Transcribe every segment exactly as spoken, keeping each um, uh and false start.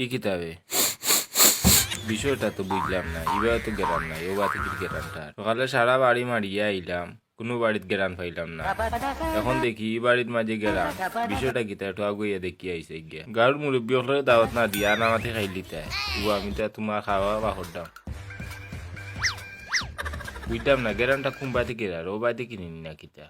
ই কিতাবে? বিষয়টা তো বুঝলাম না, ইবায় তো গেরান নাই, অউ বাতিকির গেরানটা। সকালে সারা বাড়ি মারিয়া আইলাম, কুনু বাড়িত গেরান পাইলাম না। এখন দেখি ই বাড়ির মাঝে গেরান, বিষয়টা কিতা একটু আগুইয়া দেখিয়া আইছি গিয়া। গাউর মুরব্বি অকলরে দাওয়াত না দিয়া আনামাতি খাইলিতায়। ও আমি তো তুমার খাওয়া বা করতাম। বুঝলাম না, গেরানটা কুন বাড়িত গেরার, অউ বাড়িত কিনি না কিতা?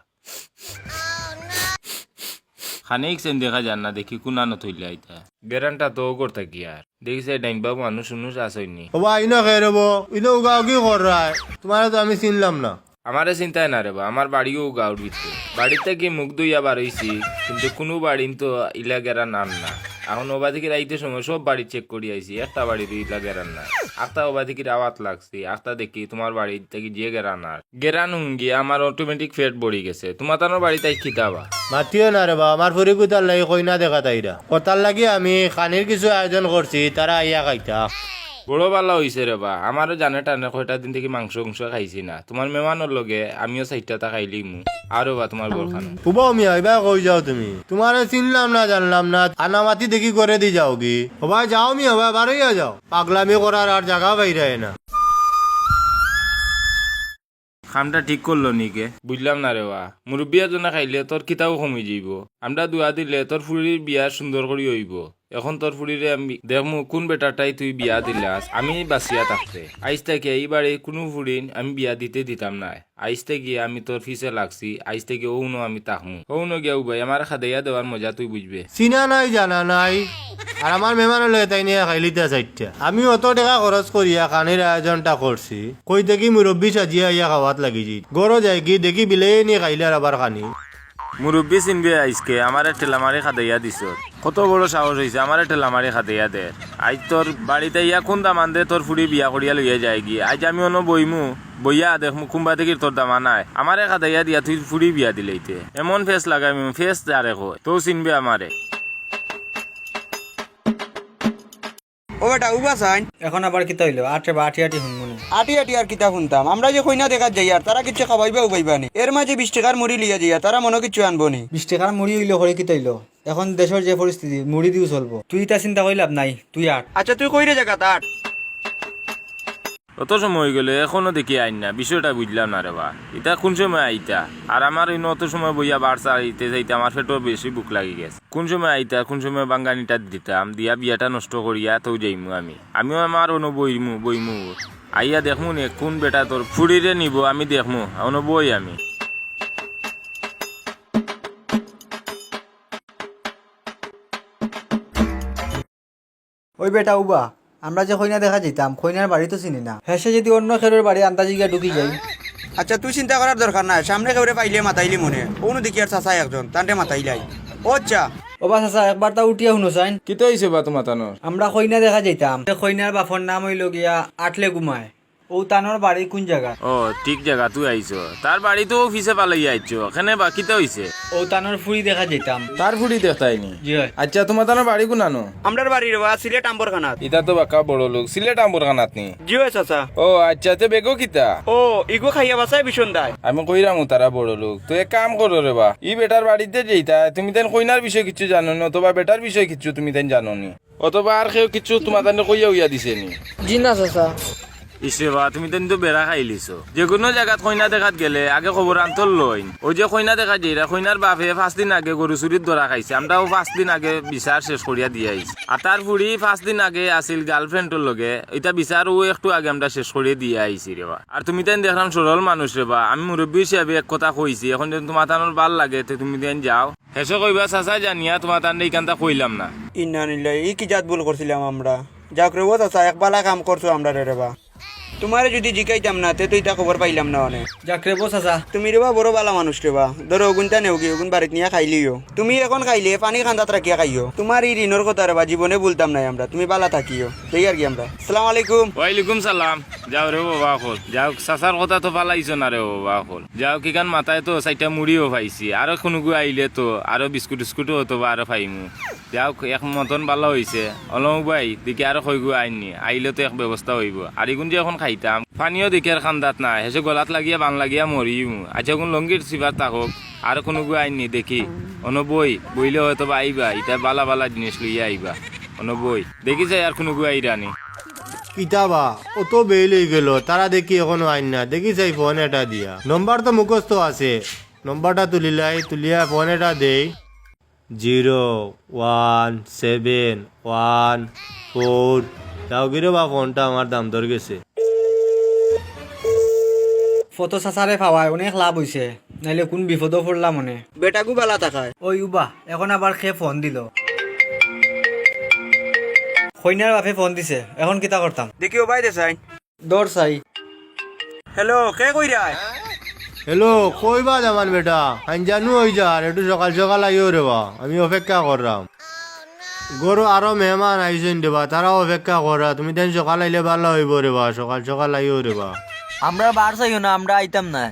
খানিক সেন দেখা যার না, দেখি কুনানো থইলা ইতা। গেরানটা তো করতা কি আর। দেখি সে ডাইন বাবু মানুষ উনুষ আসইনি। ও বা, ইনো কে রে বা? ইনো উগাউগি কররায়? তুমারে তো আমি চিনলাম না। আমারে চিনতায় না রে বা, আমার বাড়িও গাউর ভিতরে। বাড়িত থাকি মুখ ধুইয়া বারইছি, কিন্তু কুনু বাড়িত তো ইলা গেরান আর না। এখন অউ বাতিকির আইতে সময় সব বাড়ি চেক করি আইছি, একটা বাড়িত ইলা গেরান না। আখতা অউ বাতিকির আওয়াত লাগছে, আখতা দেখি তুমার বাড়িত থাকি যে গেরান আর। গেরান হুঙ্গি আমার অটোমেটিক পেট ভরি গেছে। তুমাতানর বাড়িত আইজ কিতা বা? মাতিও না রে বা, আমার ফুরিগুতার লাগি কইনা দেখাত আইরা। অতার লাগি আমি খানির কিছু আয়োজন করছি, তারা আইয়া খাইতা। বড় বালা অইছে রে বা, আমারও জানে টানে কয়টা দিন থাকি মাংস উংস খাইছি না। তুমার মেহমানর লগে আমিও চাইরটা তা খাইলিমু। আরো বা তুমার বর খানো। উবাও মিয়া, ইবায় কই যাও তুমি? তুমারে চিনলাম না, জানলাম না, আনামাতি দেখি করে দি যাওগি। ও বা যাও মিয়া, ও বা বারইয়া যাও। পাগলামি করার আর জাগা পাইরায় না। কামটা ঠিক করলো নি কে? বুঝলাম না রে বা। মুরব্বি এজনে খাইলে তোর কিতাও কমি যাইবো। আমরা দোয়া দিলে তোর ফুরির বিয়া সুন্দর করি অইবো। এখন তোর ফুরিরে আমি দেখমু কুন বেটারটাই তুই বিয়া দিলাস, আমি বাঁচিয়া থাকতে। আইজ থাকি ই বাড়ির কুনু ফুরিন আমি বিয়া দিতে দিতাম নায়। আইজ থাকি আমি তোর পিছে লাগছি, আইজ থাকি অউনো আমি থাকমু। অউনো গিয়া উবাই, আমারে খাদাইয়া দেওয়ার মজা তুই বুঝবে। চিনা নাই, জানা নাই, আর আমার মেহমানর লগে তাইন আইয়া খাইলিতা চাইরটা। আমি অত টেকা খরচ করিয়া খানির আয়োজনটা করছি, কই থাকি মুরব্বি সাজিয়া আইয়া খাওয়াত লাগি যাইত। ঘরো যাইগি, দেখি বিলেইয়ে নি খাইলার আবার খানি। মুরব্বি চিনবে আইজকে, আমারে ঠেলা মারি খাদাইয়া দিছস। কত বড় সাহস অইছে, আমারে ঠেলা মারি খাদাইয়া দের। আইজ তোর বাড়িত আইয়া কুন দামান্দে তোর ফুরি বিয়া করিয়া লইয়া যায়গি। আইজ আমি অনো বইমু, বইয়া দেখমু কুনবা থাকি তোর দামান আয়। আমারে খাদাইয়া দিয়া তুই ফুরি বিয়া দিলাইতে। এমন ফেস লাগাইমু, ফেস যারে কয়, তেউ চিনবে আমারে। ও বেটা, উবা চাইন। এখন আবার কিতা অইলো? আটে বা আটি আটি হুনমুনে। আটি আটি আর কিতা হুনতাম? আমরা যে কইনা দেখাত যাইয়ার, তারা কিচ্ছু খাওয়াইবা উবাইবা নি। এর মাঝে বিশ টেকার মুড়ি লইয়া যাইয়ার, তারা মনো কিচ্ছু আনবো নি। বিশ টেকার মুড়ি অইলে করি কিতা অইলো? এখন দেশর যে পরিস্থিতি, মুড়ি দিউ চলবো। তুই ইতা চিন্তা করি লাভ নাই, তুই আট। আচ্ছা, তুই কই রে জাগাত আট। অত সময় অইগেলো, এখনো দেখি আইন না, বিষয়টা বুঝলাম না রে বা। ইতা কুন সময় আইতা? আর আমার ইনো অত সময় বইয়া বার চাইতে চাইতে আমার পেটো বেশি ভুক লাগি গেছে। কুন সময় আইতা, কুন সময় বাঙ্গানিটা দিতাম, দিয়া বিয়াটা নষ্ট করিয়া তেউ যাইমু আমি। আমিও আমার অনো বইমু, বইমু। আইয়া দেখমু নে কুন বেটা তোর ফুরিরে নিবো, আমি দেখমু। অনো বই আমি। ওই বেটা উবা, আমরা যে কইনা দেখাত যাইতাম, কইনার বাড়ি তো চিনি না। হেষে যদি অন্য কেউর বাড়ি আন্দাজি গিয়া ঢুকি যাই। আচ্ছা, তুই চিন্তা করার দরকার নাই, সামনে কেউরে পাইলে মাতাইলিমুনে। অনো দেখি আর চাচা একজন, তানরে মাতাইলাই। ও আচ্ছা। ও বা চাচা, একবার তা উঠিয়া হুনো চাইন। কিতা অইছে বা তুমাতানর? আমরা কইনা দেখাত যাইতাম, তে কইনার বাপর নাম অইলো গিয়া আটলে ঘুমায়। অউ তানর বাড়ি কুন জাগাত? ও, ঠিক জাগাত তুই আইছো। তার বাড়ি তো অউ পিছে ফালাইয়া আইছো। কেনে বা, কিতা অইছে? অউ তানর ফুরি দেখাত যাইতাম। তার ফুরি দেখতায় নি? জি অয়। আচ্ছা, তুমাতানর বাড়ি কুনানো? আমরার বাড়ি রে বা, সিলেট আম্বরখানাত। ইতা তো বাক্কা বড় লোক। সিলেট আম্বরখানাত নি? জি অয় চাচা। ও আচ্ছা, তে বেগো কিতা? ও, ইগু খাইয়া বাসায় ভীষণ দায়। আমি কইরাম ও তারা বড় লোক। তো এক কাম করো রে বা, ই বেটার বাড়িত যাইতায়, তুমিতাইন কইনার বিষয়ে কিচ্ছু জানো নি, অথবা বেটার বিষয়ে কিচ্ছু তুমিতাইন জানো নি? অথবা আর কেউ কিচ্ছু তুমাতানরে কইয়া উইয়া দিছে নি? জি না চাচা। ইস রে বা, তুমিতাইন তো বেড়া খাইলিছো। যেকুনু জাগাত কইনা দেখাত গেলে আগে খবর আন্তর লইন। অউ যে কইনা দেখাত যাইরা, কইনার বাপে পাঁচ দিন আগে গরু চুরিত ধরা খাইছে। আমরাও পাঁচ দিন আগে বিচার শেষ করিয়া দিয়া আইছি। আর তার ফুরি পাঁচ দিন আগে আছিল গার্লফ্রেন্ডর লগে। ইতা বিচার অউ একটু আগে আমরা শেষ করিয়া দিয়া আইছি রে বা। আর তুমিতাইন দেখরাম সরল মানুষ রে বা। আমি মুরব্বি হিসাবে এক কথা কইছি, এখন যদি তুমাতানর ভালা লাগে তে তুমিতাইন যাও। হেষে কইবা, চাচায় জানিয়া তুমাতানরে ইখানতা কইলাম না। ইন্না লিল্লাহি, ই কি জাত ভুল করছিলাম আমরা। যাউক রে বা চাচা, এক ভালা কাম করছো আমরারে রে বা। তুমারে যদি জিকাইতাম না, তে তো ইতা খবর পাইলাম না অনে। যাউক রে বা চাচা। তুমি রে বা বড় ভালা মানুষ রে বা। ধরো, অগুইনতা নেওগি, অগুইন বাড়িত নিয়া খাইলিও। তুমি এখন খাইলে পানি কান্দাত রাখিয়া খাইও। তুমার ই ঋণর কথা রে বা, জীবনে ভুলতাম নায় আমরা। তুমি ভালা থাকিও। যাইয়ার গি আমরা। আসসালামু আলাইকুম। ওয়ালাইকুম সালাম। যাও রে বাবা অকল। যাউক, চাচার কথা তো ফালাইছো না রে বাবা অকল। যাউক, ইখান মাতায় তো চাইরটা মুড়িও পাইছি। আরো কুনুগু আইলে তো আরো বিস্কুট টিস্কুটও অথবা আরো পাইমু। যাউক, এক মতন ভালা অইছে। অলম ভাই, দেখি আরো কয়গু আইন নি। আইলে তো এক ব্যবস্থা অইবো। আর ইগুন যে এখন খাইতাম, পানিও দেখি আর কান্দাত নাই। হেষে গলাত লাগিয়া, বান লাগিয়া মরিমু। আচ্ছা, অগুন লুঙ্গির সিপাত থাকউক। আরো কুনুগু আইন নি দেখি। অনো বই, বইলে হয়তো বা আইবা। ইতা ভালা ভালা জিনিস লইয়া আইবা। অনো বই। দেখি চাই আর কুনুগু আইরা নি। কিতা বা, অত বেইল অইগেলো, তারা দেখি অখনো আইন না। দেখি চাই ফোন এটা দিয়া। নম্বর তো মুখস্থ আছে, নম্বরটা তুলিলাই, তুলিয়া ফোন এটা দেই। Zero one seven one four. যাওগি রে বা, ফোনটা আমার দাম দর গেছে। ফটো চাচারে পাওয়ায় অনেক লাভ অইছে, নাইলে কুন বিপদো পড়লাম অনে। বেটাগু বালা থাকায়। ওই উবা, এখন আবার কে ফোন দিল? কইনার বাপে ফোন দিছে, এখন কিতা করতাম? দেখি ও ভাই দে চাই। দর চাই। হ্যালো, কে কইরায়? হ্যালো, কই বা জামান বেটা? আইন জানু অই যার, একটু সকাল সকাল আইও রে বা, আমি অপেক্ষা কররাম। ঘরো আরো মেহমান আইছইন রে বা, তারাও অপেক্ষা কররা। তুমি তাইন সকাল আইলে বালা অইবো রে বা, সকাল সকাল আইও রে বা। আমরা বার চাইও না, আমরা আইতাম না।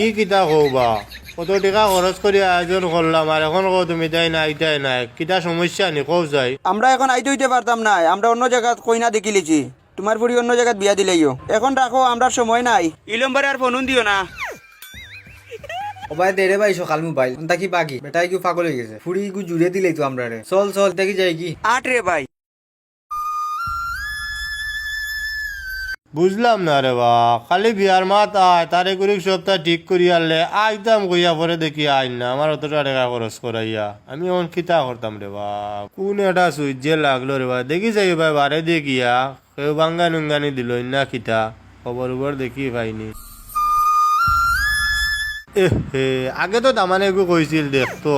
ই কিতা কও বা? কত টেকা খরচ করি আয়োজন করলাম, আর এখন কও তুমি তাইন আইতায় নায়। কিতা সমস্যা নি, কও চাই? আমরা এখন আইতে অইতে পারতাম নায়, আমরা অন্য জাগাত কইনা দেখিলিছি। তুমার ফুড়ি অন্য জাগাত বিয়া দিলাইও। এখন রাখো, আমরার সময় নাই। ই নম্বরে আর ফোন দিও না। ও ভাই, দে রে ভাই সকাল মোবাইল। অন্তা কি বাগি? বেটা ইগু পাগল অইগেছে। ফুড়ি ইগু জুড়ে দিলাই তো আমরারে। চল, চল, দেখি যাই কি? আট রে ভাই। বুঝলাম না রে বা, খালি বিয়ার মাত আয়, তারিখ উরিখ সবতা ঠিক করি আনলে আইতাম কইয়া পরে দেখি আইন না। আমার অতটা টেকা খরচ করাইয়া আমি অখন কিতা করতাম রে বা? কুন এটা সুইচ যে লাগলো রে বা? দেখি যাই ভাই, বারে দেখিয়া কেউ বাঙ্গানি উঙ্গানি দিল না কিতা, খবর উবর দেখি পাইনি। এ হে, আগে তো দামানে এগু কইছিল দেখতো,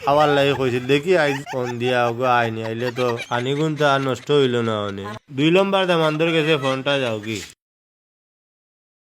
আবার লাগি কইছিল, দেখি আইজ ফোন দিয়া ওগো আইনি, আইলে তো আনিগুন তো আর নষ্ট অইলো না অনে। দুই নম্বর দামান্দর গেছে ফোনটা যাওগি।